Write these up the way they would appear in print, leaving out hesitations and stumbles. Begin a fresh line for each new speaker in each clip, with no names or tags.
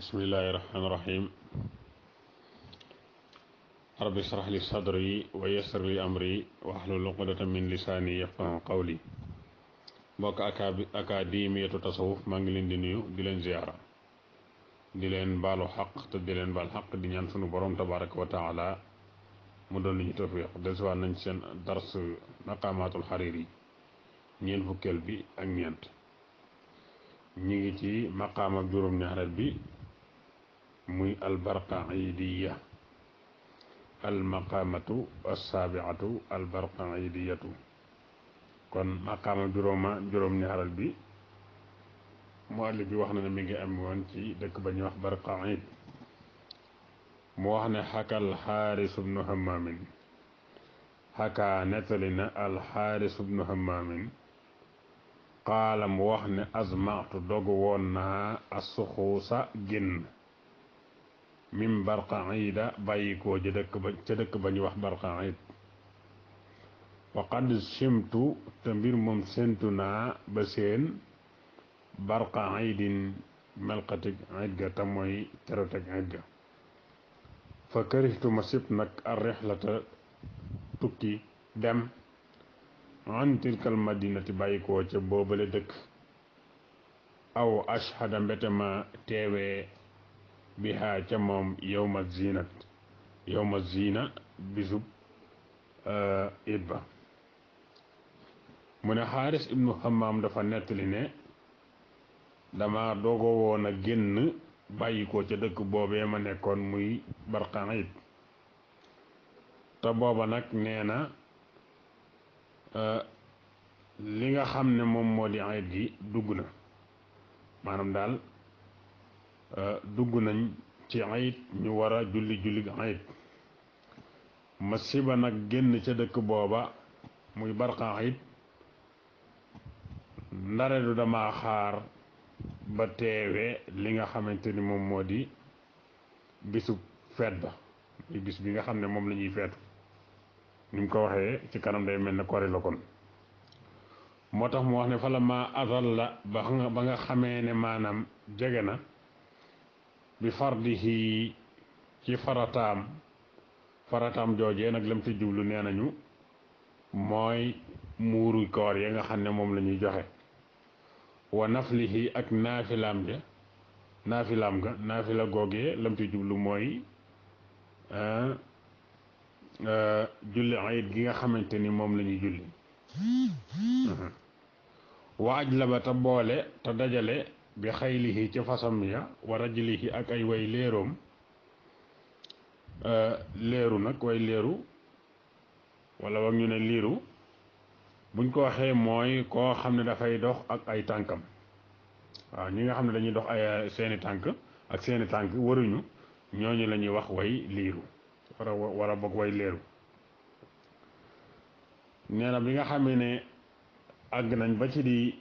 bismillahi rahmaani rahim rabbi shrah li sadri wa yassir li amri wahlul uqdatan min lisaani yafqahu qawli mbokk akademiyatu tasawuf maa ngi leen di nuyu di leen ziyaara di leen baalu xaq te di leen baal xaq di ñaan sunu borom tabaraka wa taala mu doon li ñu tawfiq dellusiwaat nañ ci seen dars maqaamaatul xariiri ñeent fukkeel bi ak ñeent ñi ngi ci maqaama juróom-ñaareel bi muy albarqaidiya almaqaamatu assaabiatu albarqaidiyatu kon maqaama juróom-ñaareel bi muallif bi wax na ne mi ngi am woon ci dëkk ba ñuy wax barqaid mu wax ne xakal xaaris bnu hammaamin xakaa nettali na alxaaris bnu hammaamin qaala mu wax ne azmatu dogu woon naa assuxuusa génn min barqaida bàyyikoo ca dëkk ba ñu wax barqaid wa qad simtu te mbir moom séntu naa ba seen barqaidin melqatig id ga te mooy teroteg id ga fa karihtu ma sib nag ar rixlata tukki dem an tilkal madinati bàyyikoo ca boobale dëkk aw ashhada mbete ma teewee bihaa ca moom yowma zina bisub it ba mu ne xaaris ibnu hammaam dafa nettali ne dama dogo woon a génn bàyyikoo ca dëkk boobee ma nekkoon muy barqaid te booba nag nee na li nga xam ne moom moo di ayit gi dugg na maanaam daal dugg nañ ci ayit ñu war a julli ayit ma siba nag génn ca dëkk booba muy barqaid ndare du dama xaar ba teewe li nga xamante ni moom moo di bisu feet ba muy bis bi nga xam ne moom la ñuy feetu ni mu ko waxee ci kanam day mel ne kori la kon moo tax mu wax ne fa la ma azal la ba nga xamee ne maanaam jege na bi fardihi ci farataam joojee nag lam ci jublu nee nañu mooy muuru koor ya nga xam ne moom la ñuy joxe wa naflihi ak naafilaam ga naafila googee lam ci jublu mooy julli ayit gi nga xamante ni moom la ñuy julli waaj la ba te boole te dajale bi xaylihi ci fasam ya wa rajlihi ak ay way léeroom léeru nag way léeru wala wag ñu ne liiru buñ ko waxee mooy koo xam ne dafay dox ak ay tànkam waaw ñi nga xam ne dañuy dox ay seeni tànk ak seeni tànk waruñu ñooñu la ñuy wax way liiru war a bokk way léeru nee na bi nga xamee ne àgg nañ ba ci di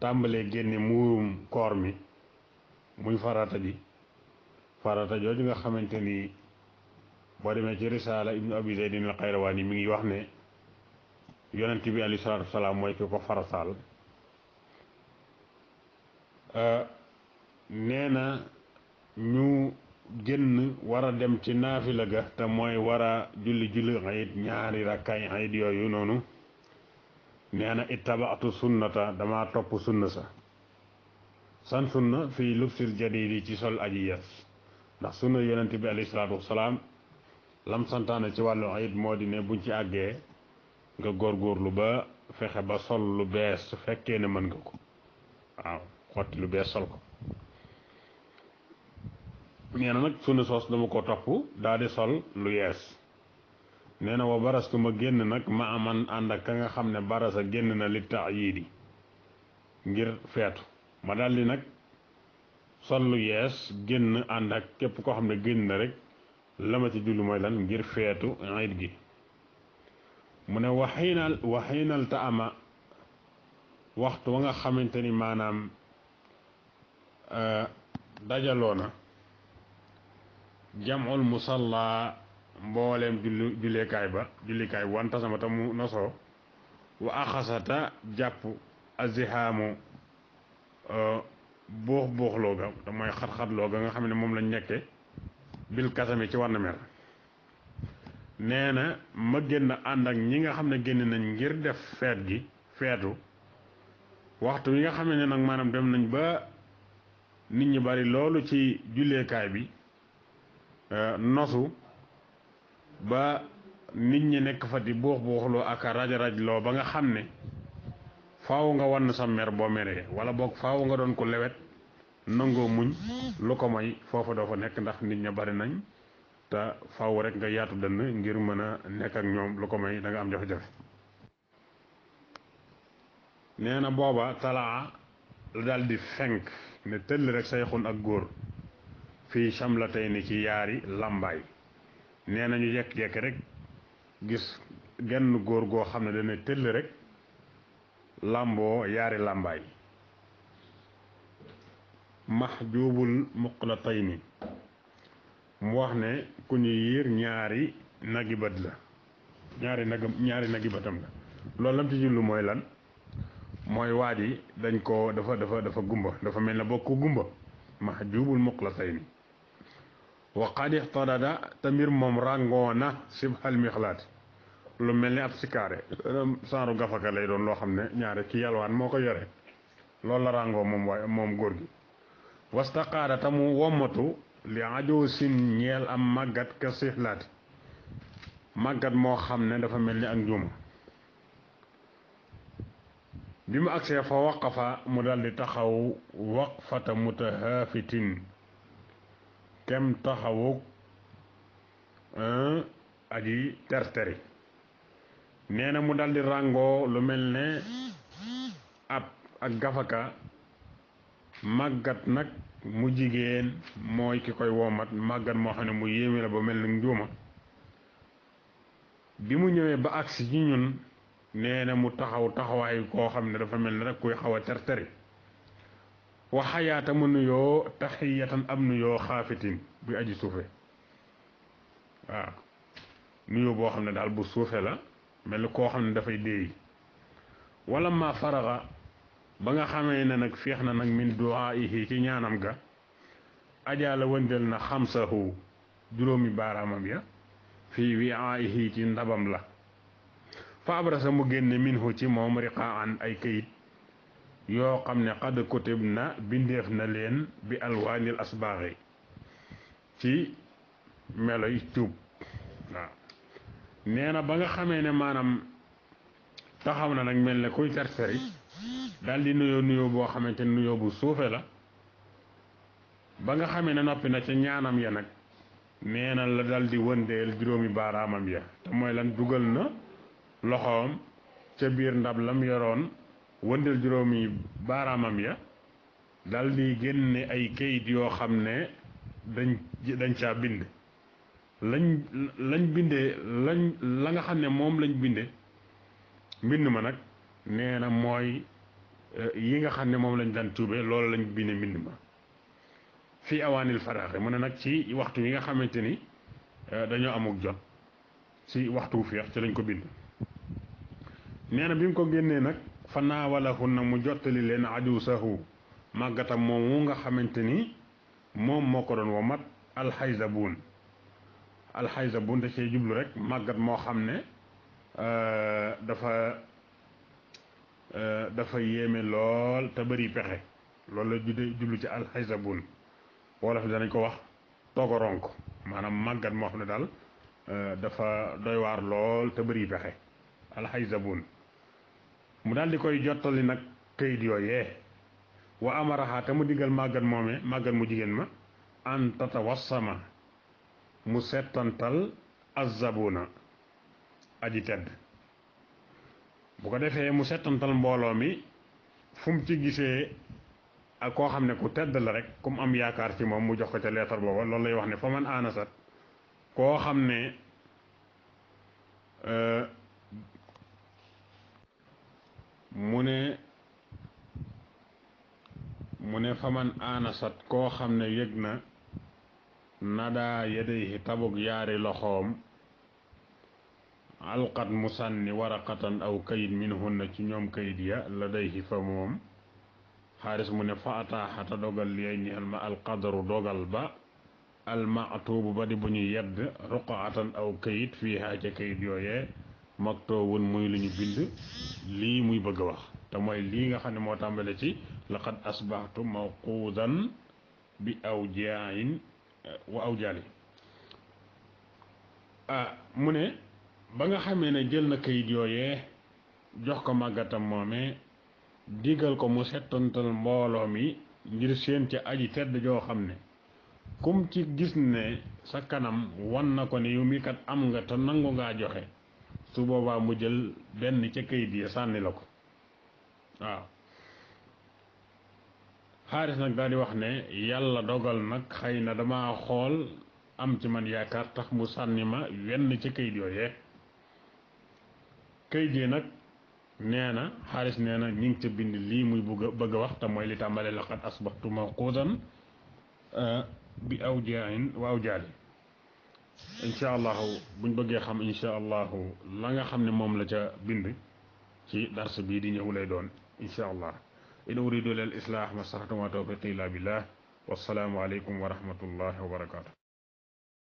tàmbalee génne muurum koor mi muy farata jooju nga xamante ni boo demee ci risaala ibnu abi zaydin al xayrawaani mi ngi wax ne yonent bi alayhi salaatu wasalaam mooy ki ko farataal nee na ñu génn war a dem ci naafila ga te mooy war a julli ayit ñaari rakkaay ayit yooyu noonu nee na ittabaatu sunnata dama topp sunna san sunna fii lubsil jadidi ci sol aji yees ndax sunna yonent bi alayhi salaatu wasalaam lam santaane ci wàllu ayit moo di ne buñ ci àggee nga góorgóorlu ba fexe ba sol lu bees su fekkee ne mën nga ko waaw xotti lu bees sol ko nee na nag sunna soos dama ko topp daal di sol lu yees nee na wa barastu ma génn nag ma aman ànd ak ka nga xam ne barasa génn na li ta'yiidi ngir feetu ma daldi nag sol lu yees génn ànd ak képp koo xam ne génn na rek la ma ci jullu mooy lan ngir feetu ayit gi mu ne waxiinal ta ama waxtu wa nga xamante ni maanaam dajaloo na jamul musalla mbooleem jullikaay wanta sama ta mu nosoo wa axasata jàpp azihaamu buux ga te mooy xat-xatloo ga nga xam ne moom lañ nekke bil kasami ci war na mer nee na ma génn ànd ak ñi nga xam ne génn nañ ngir def feet gi feetu waxtu wi nga xam ne nag maanaam dem nañ ba nit ñi bari loolu ci julleekaay bi nosu ba nit ñi nekk fa di buuxloo ak raj-rajloo ba nga xam ne faaw nga wann sa mer boo meree wala boog faaw nga doon ko lewet nangoo muñ lu ko may foofa doo fa nekk ndax nit ña bari nañ te faaw rek nga yaatu dënn ngir mën a nekk ak ñoom lu ko may da nga am jafe-jafe nee na booba talaa la daal di fenk ne tëll rek sayxun ak góor fii chamlatay ni ci yaari làmbaay nee na ñu jekk-jekk rek gis genn góor goo xam ne dana tëll rek làmboo yaari làmbaay mahjubul muqlatayni mu wax ne ku ñu yiir ñaari nagi bët la ñaari nagi bëtam la loolu lam ci jullu mooy lan mooy waa ji dañ ko dafa gumba dafa mel ne bokk gumba mahjubul muqlatayni wa qad ixtadada te mbir moom ràngoona sibhal mixlaat lu mel ni ab sikaare saaru gafaka lay doon loo xam ne ñaare ci yalwaan moo ko yore loolu la ràngoo moom góor gi wastaqaada ta mu wommatu li ajoo sin ñeel am màggat ka sixlaati màggat moo xam ne dafa mel ni ak njuuma bi mu agsee fa waqafa mu daldi taxaw waqfata mutahaafitin kem taxawuk aji terteri nee na mu daldi ràngoo lu mel ne ab ak gafaka màggat nag mu jigéen mooy ki koy womat màggat moo xam ne mu yéeme la ba mel ni njuuma bi mu ñëwee ba agsi ci ñun nee na mu taxawaay koo xam ne dafa mel ni rek kuy xaw a terteri waxayaata mu nuyoo taxiyatan am nuyoo xaafitin buy aji suufe waaw nuyoo boo xam ne daal bu suufe la mel ni koo xam ne dafay déey wala ma faraxa ba nga xamee ne nag féex na nag min duwaayihi ci ñaanam ga ajaala wëndeel na xamsahu juróomi baaraamam ya fii wiaayihi ci ndabam la fa abrasa mu génne minhu ci moom riqaan ay kayit yoo xam ne xad kutib na bindeef na leen bi alwaanil asbaaxi ci meloy cuub waaw nee na ba nga xamee ne maanaam taxaw na nag mel ne kuy terteri daal di nuyoo boo xamante ne nuyoo bu suufe la ba nga xamee ne noppi na ca ñaanam ya nag nee na la dal di wëndeel juróomi baaraamam ya te mooy lan dugal na loxoom ca biir ndab lam yoroon wëndeel juróomi baaraamam ya dal di génne ay kayit yoo xam ne dañ caa bind lañ bindee la nga xam ne moom lañ binde mbind ma nag nee na mooy yi nga xam ne moom lañ daan tuube loolu lañ binde mbind ma fii awaanil faraaxe mu ne nag ci waxtu yi nga xamante ni dañoo amuk jot ci waxtu féex ci lañ ko bind nee na bi mu ko génnee nag fa naawalahun na mu jottali leen ajuusahu màggatam moomu nga xamante ni moom moo ko doon womat alxayzabuun da cee jublu rek màggat moo xam ne dafa yéeme lool te bëri pexe loolu la jublu ci alxayzabuun wolof yi danañ ko wax togoronk maanaam màggat moo xam ne daal dafa doy waar lool te bëri pexe alxayzabuun mu daal di koy jottali nag kayit yooyee wa amaraha te mu diggal màggat moomee màggat mu jigéen ma an tatawassama mu settantal azzabuna aji tedd bu ko defee mu settantal mbooloo mi fu mu ci gisee ak koo xam ne ku tedd la rek ku mu am yaakaar ci moom mu jox ko ca leetar booba loolu lay wax ne fa man aanasat koo xam ne mu ne fa man aanasat koo xam ne yëg na nadaa yadayhi tabug yaari loxoom alqat mu sànni waraqatan aw kayit minhunna ci ñoom kayit ya ladayhi fa moom xaaris mu ne fa ataaxata dogal li ñeel ma alqadaru dogal ba almaatuubu ba di bu ñu yedd ruqaatan aw kayit fii haa ca kayit yooyee maktoowun muy lu ñu bind lii muy bëgg a wax te mooy lii nga xam ne moo tàmbale ci laqad asbaxtu mawquudan bi awjaain wa awjaali mu ne ba nga xamee ne jël na kayit yooyee jox ko màggatam moome digal ko mu settantal mbooloo mi ngir seen ca aji tedd joo xam ne kum ci gis ne sa kanam wan na ko ne yow mi kat am nga te nangu ngaa joxe su boobaa mu jël benn ca kayit yi sànni la ko waaw xaaris nag daal di wax ne yàlla dogal nag xëy na dama xool am ci man yaakaar tax mu sànni ma wenn ca kayit yooyee kayit yi nag nee na xaaris nee na ñi ngi ca bind lii muy bëgg a wax te mooy li tàmbale laqad asbaxtu mawquudan bi awjaain wa awjaali incha allahu buñ bëggee xam incha allahu la nga xam ne moom la ca bind ci dars bii di ñëw lay doon incha allah in uridu lil islah ma staxatu ma tawfiqi illa billah wassalaamu aleykum wa rahmatullahi wa barakatuh